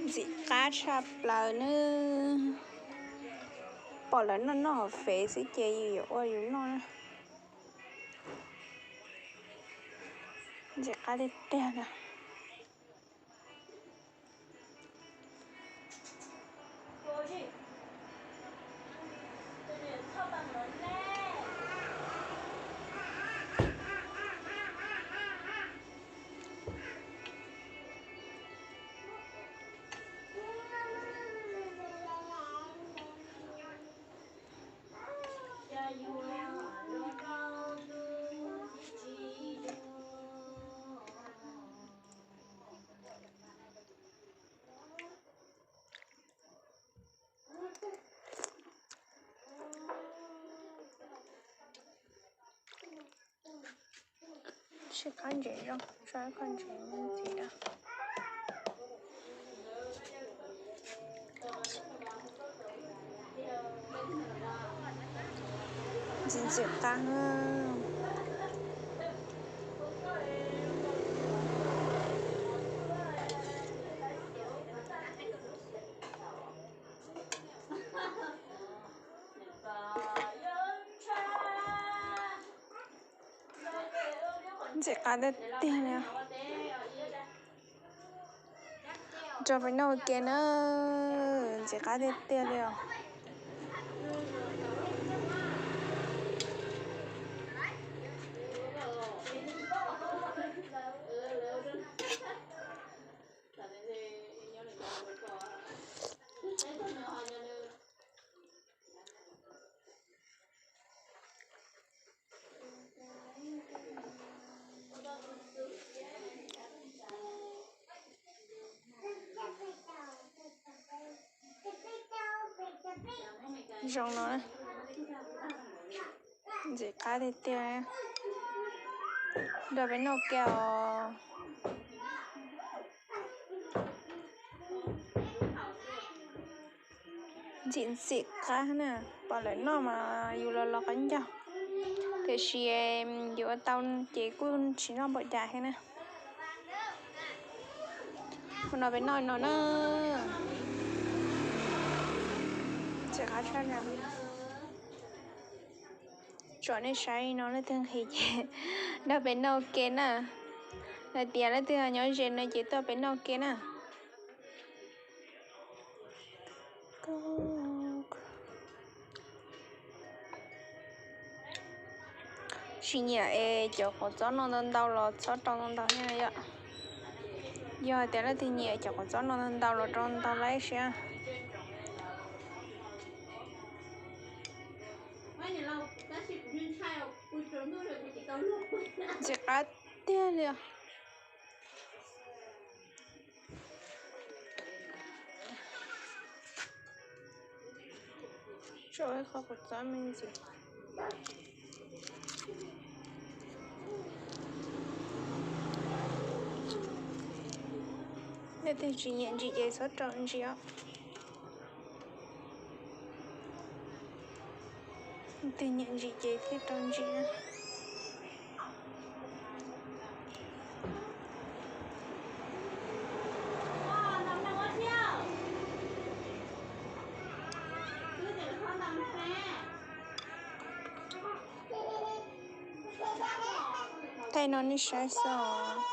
Ntxim qab tshaj plaws nawb. Pom lawv noj noj hauv fes xwb ces yus yuav ua yus noj na. Ntxim qab tiag tiag li. Sib qab ntses zoo, tso ib qho ntses me ntsis da. Ntxim ntxim qab. Ntxim qab tiag tiag li. Rau peb noj ua ke na, ntxim qab tiag tiag li os. Zoo no, ntxim qab tiag tiag. Nrog peb noj ua ke os. Ntxim ntxim qab na, pom lawv noj mas yus los los qab ncauj, tiam sis yus ua tau ces kuj tsis noj npaum cas thiab na. Mus no peb noj no na. Ntxim qab tshaj na. Tsom nej saib no, leej twg nqhis ces nrog peb noj ua ke na. Hais tias leej twg nyob ze no ces tuaj peb noj ua ke na. Tsis nyiam es cov quav txob no ntau ntau los txhob rau ntau ntau thiab yom. Yog hais tias leej twg nyiam cov quav txob no ntau ntau los rau ntau laib siab. Ntxim qab tiag li os. Tso ib qho quav txob me ntsis. Nej twg tsis nyiam ntsim ces txhob rau ntsim os. Twg nyiam ntsim ces thiaj rau ntsim na. Thaij no nej saib xwb os.